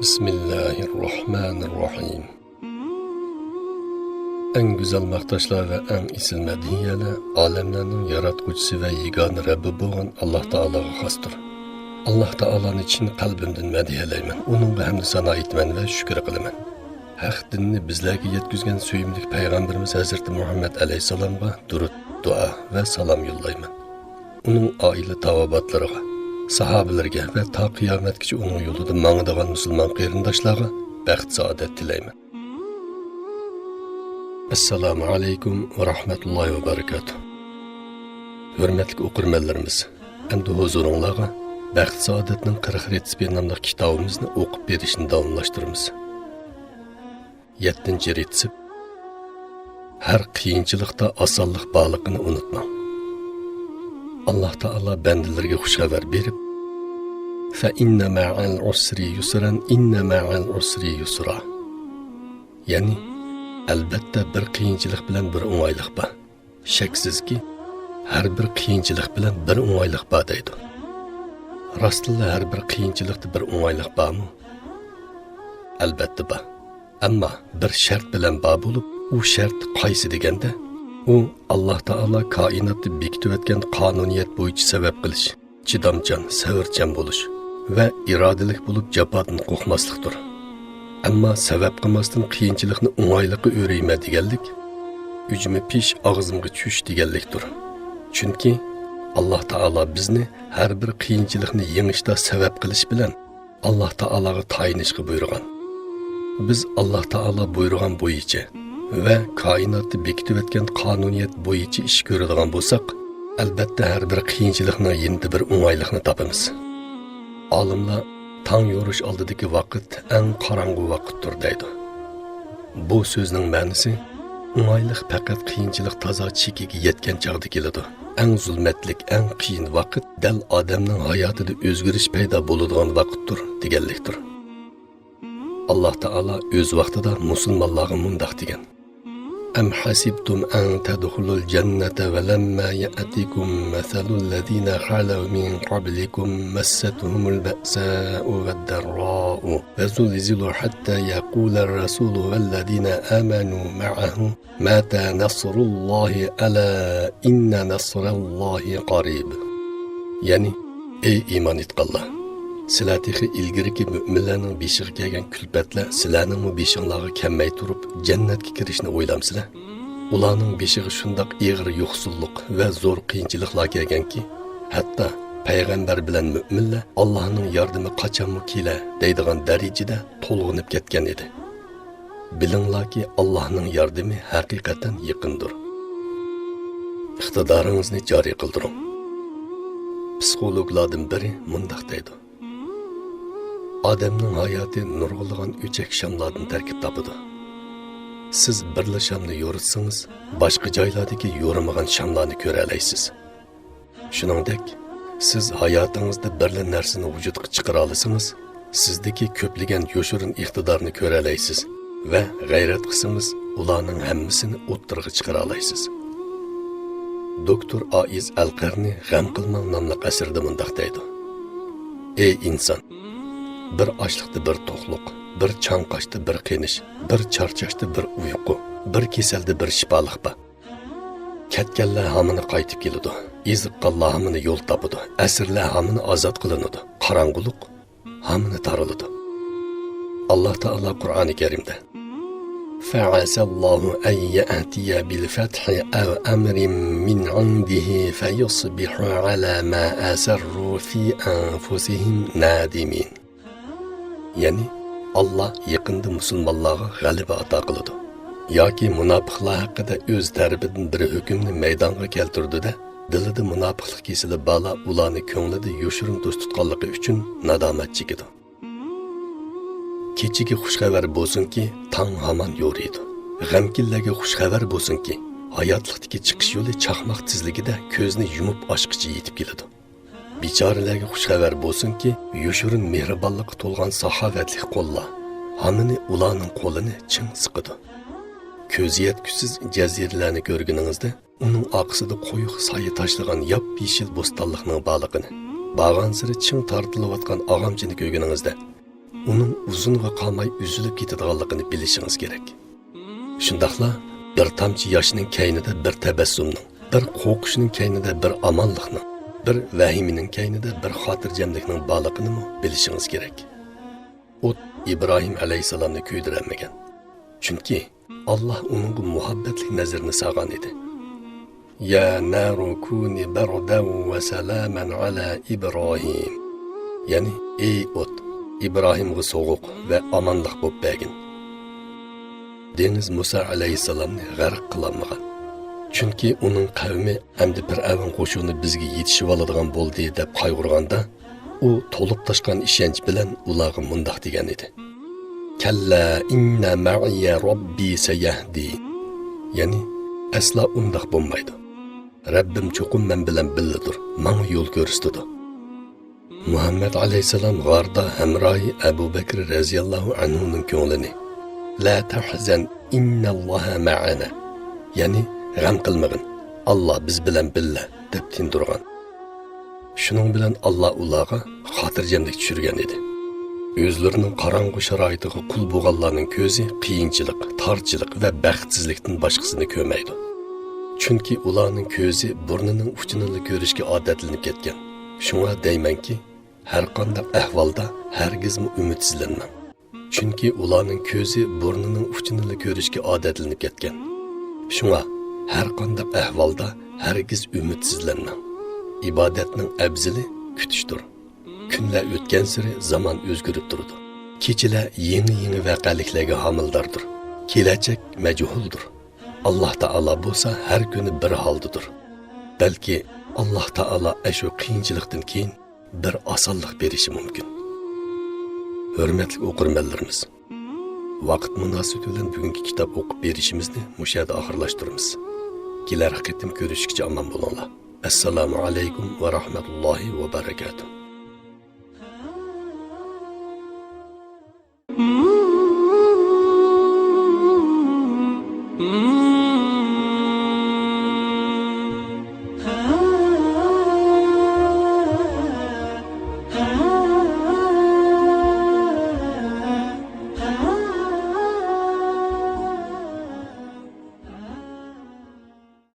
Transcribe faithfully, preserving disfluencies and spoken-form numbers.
بىسمىللاھىررەھمانىررەھىم. ئەڭ گۈزەل ماختاشلار ۋە ئەڭ ئېسىل مەدھىيەلەر ئالەملەرنىڭ ياراتقۇچىسى ۋە يېگانە رەببى بولغان ئاللاھ تائالاغا خاستۇر. ئاللاھ تائالانى چىن قەلبىمدىن مەدھىيەلەيمەن، ئۇنىڭغا ھەمدۇ سانا ئېيتىمەن ۋە شۈكۈر قىلىمەن. ھەق دىننى بىزلەرگە يەتكۈزگەن سۆيۈملۈك پەيغەمبىرىمىز ھەزرىتى مۇھەممەد ئەلەيھىسسالامغا دۇرۇت، دۇئا ۋە سالام يوللايمەن. ئۇنىڭ ئائىلە تاۋابىئاتلىرىغا، ساھابىلىرىگە ۋە تا قىيامەتكىچە ئۇنىڭ يولىدا ماڭىدىغان مۇسۇلمان قېرىنداشلارغا بەخت-سائادەت تىلەيمەن. ئەسسالامۇ ئەلەيكۇم ۋە رەھمەتۇللاھى ۋە بەرىكاتۇھ. ھۆرمەتلىك ئوقۇرمەنلىرىمىز، ئەمدى ھۇزۇرۇڭلارغا بەخت-سائادەتنىڭ قىرىق رېتسېپى ناملىق كىتابىمىزنى ئوقۇپ بېرىشنى داۋاملاشتۇرىمىز. يەتتىنچى رېتسېپ. ھەر قىيىنچىلىقتا ئاسانلىق بارلىقىنى ئۇنتۇماڭ. ئاللاھ تائالا بەندىلىرىگە خۇش خەۋەر بېرىپ، فَإِنَّ مَعَ الْعُسْرِ يُسْرًا، إِنَّ مَعَ الْعُسْرِ يُسْرًا. يەنى، ئەلبەتتە بىر قىيىنچىلىق بىلەن بىر ئوڭايلىق بار. شەكسىزكى، ھەر بىر قىيىنچىلىق بىلەن بىر ئوڭايلىق بار دەيدۇ. راستتىنلا ھەر بىر قىيىنچىلىقتا بىر ئوڭايلىق بارمۇ؟ ئەلبەتتە بار. ئەمما بىر شەرت بىلەن بار بولۇپ، ئۇ شەرت قايسى دېگەندە، ئۇ ئاللاھ تائالا كائىناتتا بېكىتىۋەتكەن قانۇنىيەت بويىچە سەۋەب قىلىش، چىدامچان، سەۋرچان بولۇش ۋە ئىرادىلىك بولۇپ جاپادىن قورقماسلىقتۇر. ئەمما سەۋەب قىلماستىن قىيىنچىلىقنى ئوڭايلىققا ئۆرۈيمەن دېگەنلىك، ئۈجمە پىش ئاغزىمغا چۈش دېگەنلىكتۇر. چۈنكى ئاللاھ تائالا بىزنى ھەر بىر قىيىنچىلىقنى يېڭىشتا سەۋەب قىلىش بىلەن ئاللاھ تائالاغا تايىنىشقا بۇيرۇغان. بىز ئاللاھ تائالا بۇيرۇغان بويىچە ۋە كائىناتتا بېكىتىۋەتكەن قانۇنىيەت بويىچە ئىش كۆرىدىغان بولساق، ئەلبەتتە ھەر بىر قىيىنچىلىقنىڭ يېنىدا بىر ئوڭايلىقنى تاپىمىز. ئالىملار تاڭ يورۇش ئالدىدىكى ۋاقىت ئەڭ قاراڭغۇ ۋاقىتتۇر دەيدۇ. بۇ سۆزنىڭ مەنىسى، ئوڭايلىق پەقەت قىيىنچىلىق تازا چېكىگە يەتكەن چاغدا كېلىدۇ. ئەڭ زۇلمەتلىك، ئەڭ قىيىن ۋاقىت دەل ئادەمنىڭ ھاياتىدا ئۆزگىرىش پەيدا بولىدىغان ۋاقىتتۇر دېگەنلىكتۇر. ئاللاھ تائالا ئۆز ۋاقتىدا مۇسۇلمانلارغا مۇنداق دېگەن: أَمْ حَسِبْتُمْ أَنْ تَدْخُلُوا الْجَنَّةَ وَلَمَّا يَأْتِكُمْ مَثَلُ الَّذِينَ خَلَوْا مِنْ قَبْلِكُمْ مَسَّتْهُمُ الْبَأْسَاءُ وَالضَّرَّاءُ وَزُلْزِلُوا حَتَّى يَقُولَ الرَّسُولُ وَالَّذِينَ آمَنُوا مَعَهُ مَتَى نَصْرُ اللَّهِ أَلَا إِنَّ نَصْرَ اللَّهِ قَرِيبٌ. يەنى، ئەي ئىمان ئېيتقانلار! سىلەر تېخى ئىلگىرىكى مۆمىنلەرنىڭ بېشىغا كەلگەن كۈلپەتلەر سىلەرنىڭمۇ بېشىڭلارغا كەلمەي تۇرۇپ، جەننەتكە كىرىشنى ئويلامسىلەر؟ ئۇلارنىڭ بېشىغا شۇنداق ئېغىر يوقسۇللۇق ۋە زور قىيىنچىلىقلار كەلگەنكى، ھەتتا پەيغەمبەر بىلەن مۆمىنلەر «ئاللاھنىڭ ياردىمى قاچانمۇ كېلە؟» دەيدىغان دەرىجىدە تولغىنىپ كەتكەن ئىدى. بىلىڭلاركى، ئاللاھنىڭ ياردىمى ھەقىقەتەن يېقىندۇر. ئىقتىدارىڭىزنى جارى قىلدۇرۇڭ. پسىخولوگلاردىن بىرى مۇنداق دەيدۇ: ئادەمنىڭ ھاياتى نۇرغۇنلىغان ئۆچەك شاملاردىن تەركىب تاپىدۇ. سىز بىرلا شامنى يورۇتسىڭىز، باشقا جايلاردىكى يورۇمىغان شاملارنى كۆرەلەيسىز. شۇنىڭدەك، سىز ھاياتىڭىزدا بىرلا نەرسىنى ۋۇجۇدقا چىقىرالىسىڭىز، سىزدىكى كۆپلىگەن يوشۇرۇن ئىقتىدارنى كۆرەلەيسىز ۋە غەيرەت قىلسىڭىز، ئۇلارنىڭ ھەممىسىنى ئوتتۇرىغا چىقىرالايسىز. دوكتور ئائىز ئەلقەرنى «غەم قىلماڭ» ناملىق ئەسىرىدە مۇنداق دەيدۇ: ئەي ئىنسان! بىر ئاچلىقتا بىر توقلۇق، بىر چاڭقاشتا بىر قېنىش، بىر چارچاشتا بىر ئۇيقۇ، بىر كېسەلدە بىر شىپالىق بار. كەتكەنلەر ھامىنى قايتىپ كېلىدۇ، ئېزىققانلار ھامىنى يول تاپىدۇ، ئەسىرلەر ھامىنى ئازاد قىلىنىدۇ، قاراڭغۇلۇق ھامىنى تارىلىدۇ. ئاللاھ تائالا قۇرئانى كەرىمدە: فَعَسَى اللَّهُ أَنْ يَأْتِيَ بِالْفَتْحِ أَوْ أَمْرٍ مِنْ عِنْدِهِ فَيُصْبِحُوا عَلَى مَا أَسَرُّوا فِي أَنْفُسِهِمْ نَادِمِينَ. يەنى، ئاللاھ يېقىندا مۇسۇلمانلارغا غەلىبە ئاتا قىلىدۇ ياكى مۇناپىقلار ھەققىدە ئۆز تەرىپىدىن بىر ھۆكۈمنى مەيدانغا كەلتۈرىدۇ-دە، دىلىدا مۇناپىقلىق كېسىلى بارلار ئۇلارنى كۆڭلىدە يوشۇرۇن دوست تۇتقانلىقى ئۈچۈن نادامەت چېكىدۇ. كېچىگە خۇش خەۋەر بولسۇنكى، تاڭ ھامان يورۇيدۇ. غەمكىنلەرگە خۇش خەۋەر بولسۇنكى، ھاياتلىقتىكى چىقىش يولى چاقماق تېزلىكىدە كۆزنى يۇمۇپ ئاچقىچە يېتىپ كېلىدۇ. بىچارىلەرگە خۇش خەۋەر بولسۇنكى، يوشۇرۇن مېھرىبانلىققا تولغان ساخاۋەتلىك قوللار ھامىنى ئۇلارنىڭ قولىنى چىڭ سىقىدۇ. كۆز يەتكۈسىز جەزىرىلەرنى كۆرگىنىڭىزدە، ئۇنىڭ ئارقىسىدا قويۇق سايە تاشلىغان ياپيېشىل بوستانلىقنىڭ بارلىقىنى، بارغانسېرى چىڭ تارتىلىۋاتقان ئاغامچىنى كۆرگىنىڭىزدە، ئۇنىڭ ئۇزۇنغا قالماي ئۈزۈلۈپ كېتىدىغانلىقىنى بىلىشىڭىز كېرەك. شۇنداقلا بىر تامچە ياشنىڭ كەينىدە بىر تەبەسسۇمنىڭ، بىر قورقۇشنىڭ كەينىدە بىر ئامانلىقنىڭ، بىر ۋەھىمىنىڭ كەينىدە بىر خاتىرجەملىكنىڭ بارلىقىنىمۇ بىلىشىڭىز كېرەك. ئوت ئىبراھىم ئەلەيھىسسالامنى كۆيدۈرەلمىگەن. چۈنكى ئاللاھ ئۇنىڭغا مۇھەببەتلىك نەزىرىنى سالغان ئىدى. يا نار كوني بردا وسلاما على إبراهيم. يەنى، ئەي ئوت، ئىبراھىمغا سوغۇق ۋە ئامانلىق بولۇپ بەرگىن. دېڭىز مۇسا ئەلەيھىسسالامنى غەرق قىلالمىغان. چۈنكى ئۇنىڭ قەۋمى ئەمدى پىرئەۋن قوشۇنى بىزگە يېتىشىۋالىدىغان بولدى دەپ قايغۇرغاندا، ئۇ تولۇپ تاشقان ئىشەنچ بىلەن ئۇلارغا مۇنداق دېگەن ئىدى: كلا إن معي ربي سيهدين. يەنى، ئەسلا ئۇنداق بولمايدۇ. رەببىم چوقۇم مەن بىلەن بىللىدۇر، ماڭا يول كۆرسىتىدۇ. مۇھەممەد ئەلەيھىسسالام غاردا ھەمراھى ئەبۇ بەكرى رەزىياللاھۇ ئەنھۇنىڭ كۆڭلىنى، لا تحزن إن الله معنا، يەنى، غەم قىلمىغىن، ئاللا بىز بىلەن بىللە، دەپ تىندۇرغان. شۇنىڭ بىلەن ئاللا ئۇلارغا خاتىرجەملىك چۈشۈرگەن ئىدى. ئۆزلىرىنىڭ قاراڭغۇ شارائىتىغا قۇل بولغانلارنىڭ كۆزى قىيىنچىلىق، تارچىلىق ۋە بەختسىزلىكتىن باشقىسىنى كۆرمەيدۇ. چۈنكى ئۇلارنىڭ كۆزى بۇرنىنىڭ ئۇچىنىلا كۆرۈشكە ئادەتلىنىپ كەتكەن. شۇڭا دەيمەنكى، ھەرقانداق ئەھۋالدا ھەرگىزمۇ ئۈمىدسىزلەنمەڭ. چۈنكى ئۇلارنىڭ كۆزى بۇرنىنىڭ ئۇچىنىلا كۆرۈشكە ئادەتلىنىپ كەتكەن. شۇڭا ھەرقانداق ئەھۋالدا ھەرگىز ئۈمىدسىزلەنمەڭ. ئىبادەتنىڭ ئەۋزىلى كۈتۈشتۇر. كۈنلەر ئۆتكەنسېرى زامان ئۆزگىرىپ تۇرىدۇ. كېچىلەر يېڭى-يېڭى ۋەقەلىكلەرگە ھامىلىداردۇر. كېلەچەك مەجھۇلدۇر. ئاللا تائالا بولسا ھەر كۈنى بىر ھالدىدۇر. بەلكى ئاللا تائالا ئەشۇ قىيىنچىلىقتىن كېيىن بىر ئاسانلىق بېرىشى مۇمكىن. ھۆرمەتلىك ئوقۇرمەنلىرىمىز، ۋاقىت مۇناسىۋىتى بىلەن بۈگۈنكى كىتاب ئوقۇپ بېرىشىمىزنى مۇشۇ يەردە ئاخىرلاشتۇرىمىز. كېلەر قېتىم كۆرۈشكىچە ئامان بولۇڭلار. ئەسسالامۇ ئەلەيكۇم ۋە رەھمەتۇللاھى ۋە بەرەكاتۇھ.